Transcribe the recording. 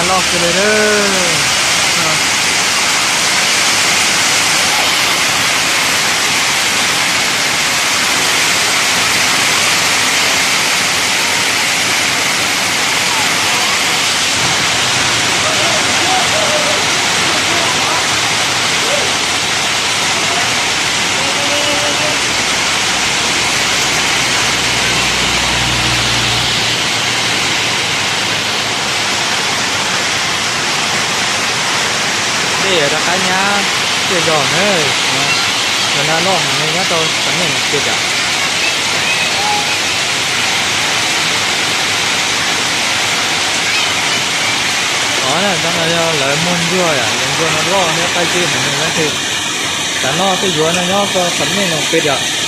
Loj kawg li lawm. Dej rov qab nyab zej zog na. Cov nag loj heev li nyob rau xeev Meem Nom Khej tiag. Qhov no yog lawv muag ntsuag yom, lawv ntsuag no loj thiab qab zib heev li no ces tam no tej yuav no nyob rau xeev Meem Nom Khej tiag.